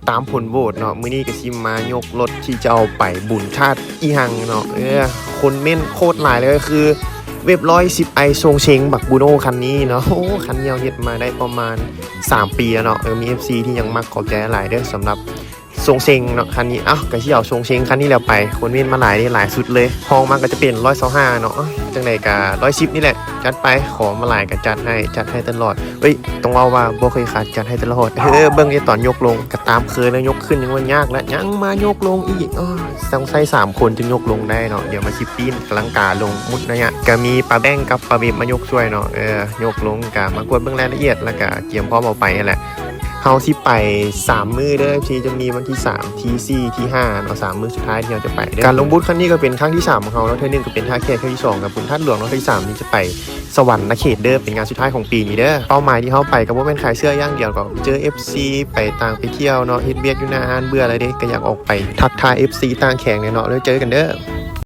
ຕາມຜົນໂຫວດເນາະ ມື້ນີ້ກໍຊິມາຍົກລົດທີ່ຈະເອົາໄປບຸນທາດອີ່ຫຍັງເນາະ. ເອີ ຄົນເມັ້ນໂຄດຫຼາຍເລີຍ ຄືເວັບຮ້ອຍສິບໄອຊົງເຊັງ ບັກບູໂນຄັນນີ້ເນາະ. ໂອ້ ຄັນນີ້ເຮົາເຮັດມາໄດ້ປະມານສາມປີແລ້ວເນາະ. ເອີ ມີເອັຟຊີທີ່ຍັງມັກ ຂອບໃຈຫຼາຍເດີສຳລັບຊົງເຊັງເນາະ ຄັນນີ້. ເອົ້າ ກໍຊິເອົາຊົງເຊັງຄັນນີ້ແຫຼະໄປ ຄົນເມັ້ນມາຫຼາຍເດ້ ຫຼາຍສຸດເລີຍ. ຮອງມາກໍຈະເປັນຮ້ອຍຊາວຫ້າເນາະ ເອົ້າ ຈັ່ງໃດກໍຮ້ອຍສິບນີ້ແຫຼະ ຈັດໄປ. ຂໍມາຫຼາຍກໍຈັດໃຫ້ ຈັດໃຫ້ຕະຫຼອດ. ເອີຍ ຕ້ອງເວົ້າວ່າບໍ່ເຄີຍຂາດ ຈັດໃຫ້ຕະຫຼອດ. ເອີ ເບິ່ງໃນຕອນຍົກລົງກໍຕາມເຄີຍແລ້ວ ຍົກຂຶ້ນຍັງວ່າຍາກ ແລະຍັງມາຍົກລົງອີກ. ເອີ ຕ້ອງໃຊ້ສາມຄົນຈຶ່ງຍົກລົງໄດ້ເນາະ. ດຽວມາຊິປີ້ນກະລັງກາລົງໝົດໄລຍະ ກໍມີປາແບ້ງກັບປາເວັບມາຍົກຊ່ວຍເນາະ. ເອີ ຍົກລົງກໍມາກວດເບິ່ງລາຍລະອຽດ ແລ້ວກໍກຽມພ້ອມເອົາໄປຫັ້ນແຫຼະ. ເຮົາຊິໄປສາມມື້ເດີ ທີ່ຈະມີວັນທີສາມ ທີສີ່ ທີຫ້າເນາະ ສາມມື້ສຸດທ້າຍທີ່ເຮົາຈະໄປເດີ. ການລົງບູດຄັ້ງນີ້ກໍເປັນຄັ້ງທີສາມຂອງເຮົາເນາະ ເທື່ອໜຶ່ງກໍເປັນທ່າແຂກ ເທື່ອທີສອງກໍບຸນທາດຫຼວງເນາະ ເທື່ອທີສາມນີ້ຈະໄປ ສະຫວັນນະເຂດເດີ ເປັນງານສຸດທ້າຍຂອງປີນີ້ເດີ. ເປົ້າໝາຍທີ່ເຮົາໄປກໍບໍ່ແມ່ນຂາຍເສື້ອຢ່າງດຽວ ກໍເຈີເອັຟຊີ ໄປຕ່າງໄປທ່ຽວເນາະ ເຮັດວຽກຢູ່ໜ້າຮ້ານເບື່ອແລ້ວເດ້ ກໍຢາກອອກໄປທັກທາຍເອັຟຊີຕ່າງແຂວງແດ່ເນາະ. ແລ້ວເຈີກັນເດີ.